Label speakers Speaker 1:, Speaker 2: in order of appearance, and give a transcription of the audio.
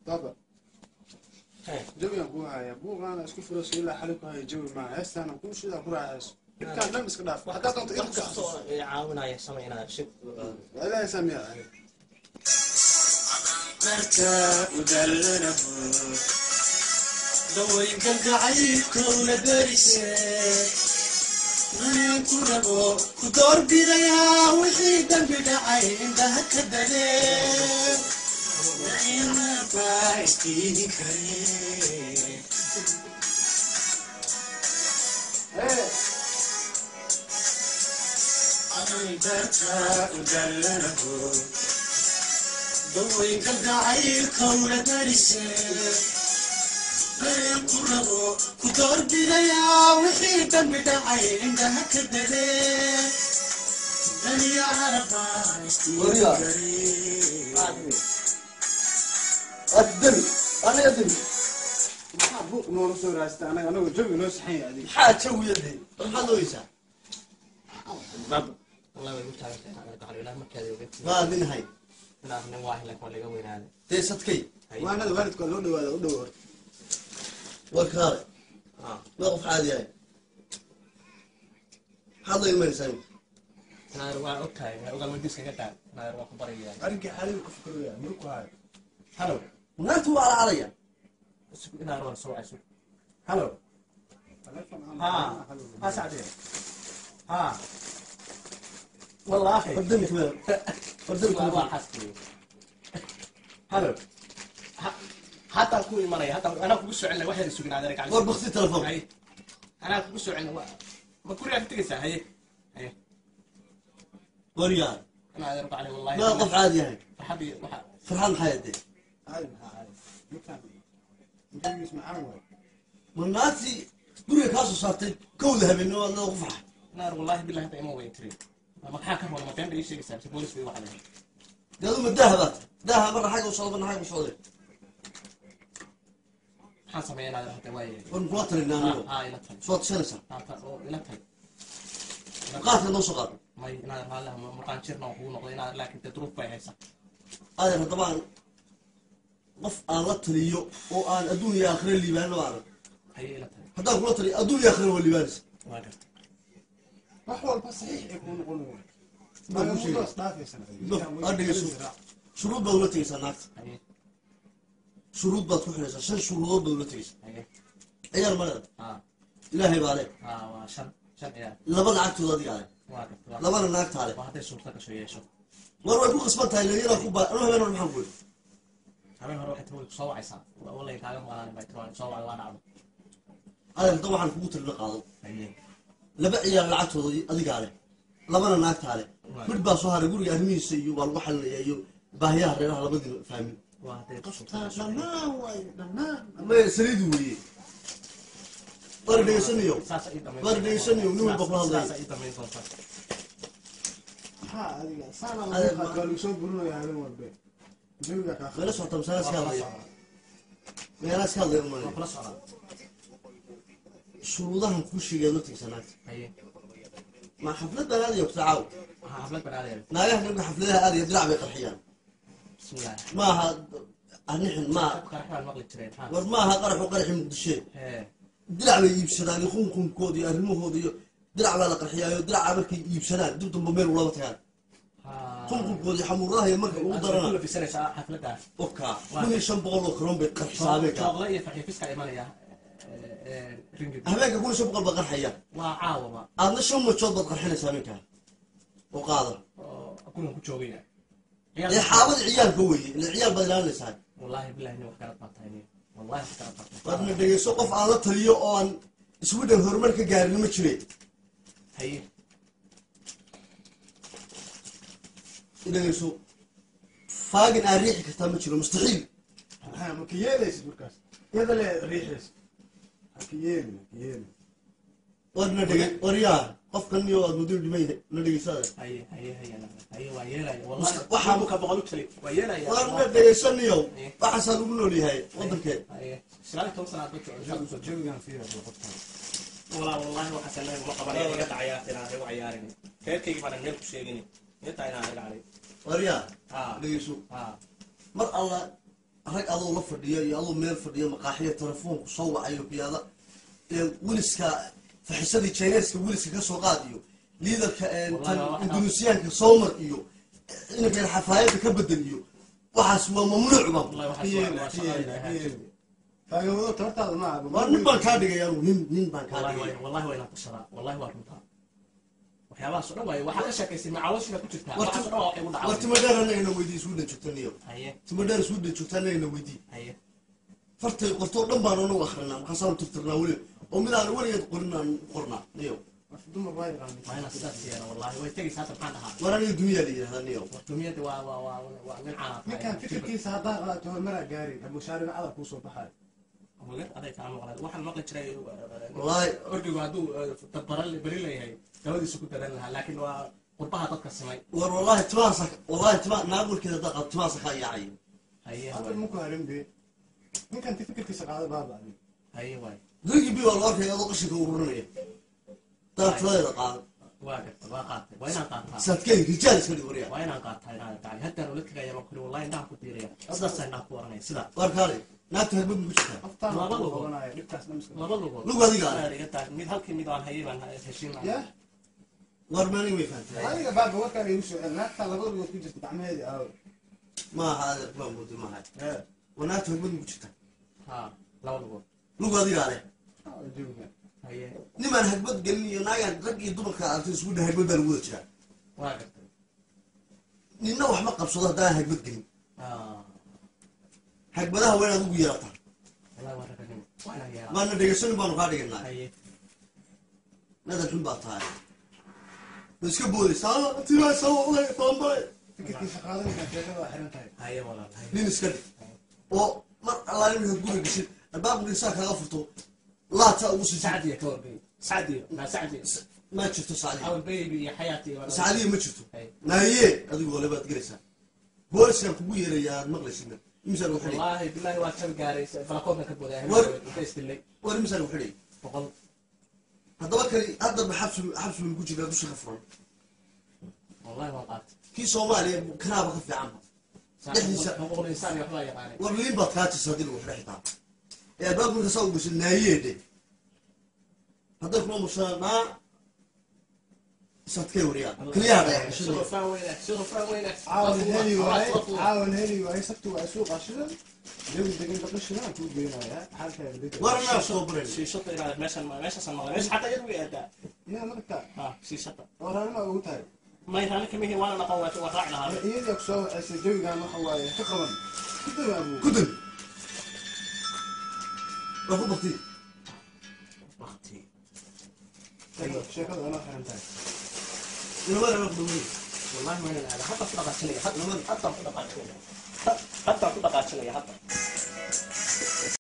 Speaker 1: Baba, jawigan kuu haya buuqaana isku furayso ilaa xali ku haya jawi maaha, heestaana kuu shidaa ku raaxayso, dhibkaan dhan iska dhaaf, haddaad doonto
Speaker 2: wax
Speaker 1: irka
Speaker 2: kasta oo i caawinaya samaynaya shib.
Speaker 1: Ilaahay saamiya.
Speaker 3: Dawooyinka gacaybkowna derise ku rabo ku doorbidayaa wixii dambi dhacay indhaha ka dadee baa isdiidi kare. Darta u dallanaho dawooyinka gacaylkowna darise ku rabo ku doorbidayaa wixii dambi dhacay indhaha ka dadee daniya carabaa isdiidi kare.
Speaker 4: Demi aniga demi.
Speaker 1: Maxaa buuq noola soo raasata anaga anagoo jawi noo saxan yahay adiga?
Speaker 4: Maxaa jawiyadee? Maxaad ooyeysaa?
Speaker 1: Baba,
Speaker 2: Wallahi way igu taagan tahay inaad gacan ilaah markaad ogeyd
Speaker 4: maa nin hay
Speaker 2: inaan nin waahi laakiin waa laga weynaaday.
Speaker 4: Dee sadkay.
Speaker 1: Waanada waalidka waa loo dhawaada, u dhow horta.
Speaker 4: War kaale, ma qof caadi yahay, maxaad la imanaysaa iminka?
Speaker 2: Inaad waa og tahay ogaal wadiiska iga qaad inaad waa ku barayaya.
Speaker 1: Arrinkii xaliga ku fikiraya murug ku hayo.
Speaker 2: Halo.
Speaker 4: Naagtu waa alacalaya.
Speaker 2: Inaad waan soo wacayso. Halo. Ha ha, sacdee ha, wallaahi.
Speaker 4: Hordami kamida, hordami.
Speaker 2: Waa
Speaker 4: kamida
Speaker 2: xaaskii. Halo, haddaan ku imanaya, hadda anaa kugu soo celinaya, waxyar sugin adeer gacan.
Speaker 4: War bakti telefoon.
Speaker 2: Haye, anaa kugu soo celin, ma gurigaa ka tegaysaa? Haye haye.
Speaker 4: War yaa
Speaker 2: anaa adeer gacali wallahi.
Speaker 4: Ma qof caadi yahay.
Speaker 2: Farxadii waxa
Speaker 4: farxad maxay dee?
Speaker 1: Caadi maxaa caadi? Ninkaan jawigiis macaan waay.
Speaker 4: Ma naagtii guriga kaa soo saartay kowda habeenimo adna ku farxa?
Speaker 2: Naar wallahi billahi hadda iman weyn tiri, maxaa ka roona? Ma been bay ii sheegaysaa mise boolis bay waxaa?
Speaker 4: Dee aduma daaha baad daaha, marna xagga u socda, marna xagga u socday.
Speaker 2: Maxaan sameeyaa inaad hadda waaye?
Speaker 4: War makula talinaa anigo?
Speaker 2: Ha, ila tali.
Speaker 4: Soo tashanaysaa?
Speaker 2: Ha, oo ila tali.
Speaker 4: Qaadka noo soo qaado.
Speaker 2: May, inaad raalliha murqaan jirna oo kugu noqday inaad, laakiin dee duruuf bay haysaa.
Speaker 4: Adeer, haddaba aan qof aan la taliyo oo aan adduun iyo aakhire liibaano arag.
Speaker 2: Haye, ila tali.
Speaker 4: Haddaan kula taliyo adduun iyo aakhire waa liibaanaysa.
Speaker 2: Waa gartay.
Speaker 1: Wax walba saxiix ay kuu noqon waay.
Speaker 4: Baan kuu sheegay.
Speaker 1: Muddo isdhaafaysan.
Speaker 4: Aad dhegeyso. Shuruud baad ula tegaysaa naagta.
Speaker 2: Haye.
Speaker 4: Shuruud baad ku xidhaysaa, 5 shuruudood baad ula tegaysaa.
Speaker 2: Haye.
Speaker 4: Ciyaar ma leeda?
Speaker 2: Ha.
Speaker 4: Ilaahay baa le.
Speaker 2: Ha, waa shan ciyaar.
Speaker 4: Laba lacagtooda adigaa le.
Speaker 2: Waa gartay, waa
Speaker 4: labana naagtaa le.
Speaker 2: Waa hadday suurta gasho yeesho.
Speaker 4: War way ku qasban tahay leeyadaa ku baa anu habeen hore maxaan ku yidhi?
Speaker 2: Habeen hore waxay tiri way kusoo wacaysaa, wallahi kaaga maqnaanin bay tiri, waan soo wacay, waa dhacdo.
Speaker 4: Adeer, hadda waxaan kugu talina qaado.
Speaker 2: Haye.
Speaker 4: Laba ciyaar lacagtooda adigaa leh, labana naagtaa leh, mid baa soo haray guriga arrimihiisa iyo waa lagu xalinaya iyo baahiyaha reeraha labadiina fahmin.
Speaker 2: Waa hadday suurta
Speaker 1: Qoftaa
Speaker 2: gasho.
Speaker 1: Dhammaan waay, dhammaan.
Speaker 4: Maya, saliid weeye. War dhegeysanayo.
Speaker 2: Saas ii damayn.
Speaker 4: War dhegeysanayo, nin walba kula hadlaya.
Speaker 2: Sidaas ii damayn doontaa.
Speaker 1: Maxaa adiga saana lagu qaato? Waa lagu soo burinaya habeen walbe, jawiga kaa.
Speaker 4: Meela socota masana iska hadlaya, meelaa iska hadlaya
Speaker 2: Waa
Speaker 4: umalaya.
Speaker 2: kula socdaa.
Speaker 4: Shuruudahan kuu sheegaya la tegaysaa naagta.
Speaker 2: Haye.
Speaker 4: Ma xaflad baan aadaya kuta caaw?
Speaker 2: Waxaa xaflad baan aadaya.
Speaker 4: Naagaha nimka xafladaha aadaya dilac bay qarxiyaan.
Speaker 2: Bismillah.
Speaker 4: Maaha anixin maa.
Speaker 2: Qarax baan maqli jireen ha.
Speaker 4: War maaha qaraxu qaraxi Muqdishee.
Speaker 2: Hee.
Speaker 4: Dilac bay iibsadaan iyo qunqunkooda iyo arrimahooda iyo dilac baa la qarxiyaayo, dilaca markay iibsadaan dib damba meel ulama tagaan.
Speaker 2: Ha.
Speaker 4: Qunqunkooda iyo xamuuradaha iyo marka ugu
Speaker 2: Aad ku
Speaker 4: darana
Speaker 2: labisanaysaa xafladaas.
Speaker 4: Oka 1500 oo karoon bay qarxisaa habeenka.
Speaker 2: Jooqle iyo farxiifiska imanaya ringi.
Speaker 4: Habeenka 1500 baa qarxaya.
Speaker 2: Waa caawaba.
Speaker 4: Aadna 5 majood baad qarxinaysaa habeenkaa oo qaada.
Speaker 2: Oo gurigan ku joogaya.
Speaker 4: Ee xaabada ciyaalka weeye, ila ciyaal baad ilaalinaysaa.
Speaker 2: Wallahi billahi nin wax garad baa tahay nin, wallahi wax garad baa tahay.
Speaker 4: Warna dhegeyso, qof aan la taliyo oo aan Sweden horumar ka gaarin ma jire.
Speaker 2: Haye.
Speaker 4: Dhegeyso, faagin aan riixi kartaa ma jiro, mustaxiil.
Speaker 1: Ha, ma ka yeelaysid markaas? Iyada le riixaysa, ha ka yeelin, ha ka yeelin.
Speaker 4: Warna dhege, waryaa, qofkan niyo aad muddo dhiman yahay na dhegeysaada.
Speaker 2: Haye haye haye haye, waa yeelaya wallahi.
Speaker 4: Waxaa
Speaker 2: ka 100 u tali waa yeelaya.
Speaker 4: Warna dhegeysaniyow, waxaasaa lagu nool yahay waddankeed.
Speaker 2: Haye, 19 sanaad ba joogo.
Speaker 1: Jawigan fiira qoftaan.
Speaker 2: Walaa wallahi waxaas ilaahay uma qabanaya, iga dhacayaa inaan igu cayaarin, reerkaygii baanan meel ku sheegin, iga taa inaan iga calay.
Speaker 4: Waryaa.
Speaker 2: Ha.
Speaker 4: Dhegeyso.
Speaker 2: Ha.
Speaker 4: Mar alla Rag adoo la fadhiya iyo adoo meel fadhiya maqaaxiya, telefoonku soo wacayo, kuyaada wiliska faxisadii Chineska wiliska ka soo qaad iyo liidarka tan Indonesiyaanka soomar iyo inanka xafaayadda ka bedel iyo waxaas waa mamnuuc baan.
Speaker 2: Wallahi waxaas waa shaqada ilaahay.
Speaker 1: Faagawado tabartaada ma aha.
Speaker 4: Waa nin baan kaa dhigay anugu, nin baan kaa
Speaker 2: Wallahi
Speaker 4: dhigay.
Speaker 2: Wallahi waa inaan tashadaa, wallahi waa runtaa. Waxyaabahaas oo dhan waaye waxaa ka sheekaysay macaawashina ku jirtaa. Waxaas oo dhan waa waxay ugu
Speaker 4: War
Speaker 2: dhacday.
Speaker 4: Timo dheer anagana weydii, Sweden joogta niyo.
Speaker 2: Haye.
Speaker 4: Timo dheer Sweden joogta anagana weydii.
Speaker 2: Haye.
Speaker 4: Fartay qortoo dhan baan anagu akrinaa, markaasaanu tirtirnaa weli oo mid aan weligeed qorin aan qornaa niyo.
Speaker 1: Dumar waa yaqaanay.
Speaker 2: Waa inaan sidaas yeelo, wallahi way tegaysaa. Hadda maxaan dhahaa?
Speaker 4: War aniga dunyaa la yidhahdaa niyo.
Speaker 2: War dumiyada waa nin canaad.
Speaker 1: Ninkan fikirkiisa haddaa qaato horumaraa gaari, abushaariba cadar kuu soo baxayo.
Speaker 2: Wagar aday kaa maqlay, waxaan maqli jiray.
Speaker 4: Wallahi
Speaker 2: orgigu hadduu baran beri leeyahay dabadiisu ku daran lahaa, laakiin waa qurbaha dadka simay.
Speaker 4: War wallahi timahaasa, wallahi tima naag warkeeda haddaa qaado timahaasa kaa yaacay.
Speaker 2: Haye.
Speaker 1: Hadda maku harin be, ninkan ti fikirkiisa qaado baaba'day.
Speaker 2: Haye waay.
Speaker 4: Gurigii bi waa loo arkaya adoo qashinka ururinaya daatladeeda qaado.
Speaker 2: Waa garta, waa qaatay, waa inaan qaataa.
Speaker 4: Saadkeen rijaal iska dhig waryaa.
Speaker 2: Waa inaan qaataa, inaan gacay haddaan ula tagaya baan kuri, wallahi indhaha ku diiraya, sidaasaan indhaha ku oranaya sidaa.
Speaker 4: War kaale, naagta hagbad ma ku jirtaa?
Speaker 1: Aftaan
Speaker 2: Laba
Speaker 1: ku
Speaker 2: lugood.
Speaker 1: qabanaya dhibkaas dhan iska.
Speaker 2: Laba lugood.
Speaker 4: Lug adiga ah.
Speaker 2: Aad iga taag mid, halkii mid aan hayay baan heshiin lahaa.
Speaker 1: Yah.
Speaker 4: War maanig way fahantaa.
Speaker 1: Adiga baaba warkaaga igu soo cel, naagtaa labada lugood ku jirta gacmaheedii aawo?
Speaker 4: Maaha adeer, baan moodi maaha. War naagta hagbad ma ku jirtaa?
Speaker 2: Ha, laba lugood.
Speaker 4: Lug adigaa leh.
Speaker 1: Jawiga.
Speaker 2: Haye.
Speaker 4: Nimaan hagbad gelin iyo naagaan, rag iyo dumarka aragtay isugu dha hagbad baa lagu wada jiraa.
Speaker 2: Waa gartay.
Speaker 4: Ninna wax ma qabsado haddaan hagbad gelin.
Speaker 2: Ah,
Speaker 4: hagbadaha waa inaad ugu yeerataa.
Speaker 2: Wallahi waa raganimo, waa inaan yeelaa.
Speaker 4: Waana dhegeysanin baanu kaa dhiganaa.
Speaker 2: Haye.
Speaker 4: Nadar xun baa tahay, ma iska boodaysaa timaasa wallahi baanbale.
Speaker 1: Fikirkiisa qaado ninkan, sheekada waa xiran tahay.
Speaker 2: Haye walaal, haye.
Speaker 4: Nin iska dhig oo mar allaale markaad guriga gashid albaabka isaa kaaga furto laata ugu sii.
Speaker 2: Sacdiya ka wargey, sacdiya naa sacdiya.
Speaker 4: Ma jirto sacdiya.
Speaker 2: Our baby iyo xayaati iyo
Speaker 4: Sacdiya ma jirto.
Speaker 2: Haye.
Speaker 4: Naaye adigu wale baad gelaysaa, booliskaan kugu yeerayaa aad maqlaysidna imisaan ugu xidhay.
Speaker 2: Wallahi billahi waa jab gaaray, balakoonka ka boodaya inta isdilay.
Speaker 4: War imisaan ugu xidhay?
Speaker 2: 100.
Speaker 4: Haddaba kani haddaba xabsi xabsi baynu ku jirnaa, dusha ka furan.
Speaker 2: Wallahi waan qaatay.
Speaker 4: Kii Soomaaliya kanaaba ka fiicanba dhexdiisa.
Speaker 2: Xuquuqul insaan iyo waxbaa yaqaanay.
Speaker 4: War liin baad kaa jirta haddii lagu xidhay xitaa ee albaabka marka saa u gashay naayeedhe hadday kuma mushanaa sadkay wariyaa keliyaha dhayaxashada.
Speaker 2: Shurufaan weyna, shurufaan weyna.
Speaker 1: Caawan heli waaye, caawan heli waaye, sabti waa suuqa shidan, jawi degan dhaqan shidan kuu geenaya xaalkaaga degan.
Speaker 4: War anaa soo barayna.
Speaker 2: Shiishada inaad meeshan, meeshaasaan maqlay, meesha xataa iyadu way aadaa.
Speaker 1: Yaa marka
Speaker 2: Ha, shiishada.
Speaker 1: Oo raanima ugu tahay.
Speaker 2: May raali kama yihiin, waana dhaqan, waa raaci lahaa.
Speaker 1: Iyadii ku soo waceysay jawigan waxa waaye ka qaban ku dawa abuu.
Speaker 4: Ku dam waa ku bakti.
Speaker 2: Waqti.
Speaker 1: Sheekada anoo xiran tahay.
Speaker 4: Inamada waa ku dhaweyn.
Speaker 2: Wallahi waa inaan aadaa, hadda ku dhaqaajinaya, hadda ku dhaqaajinaya, hadda ku dhaqaajinaya hadda.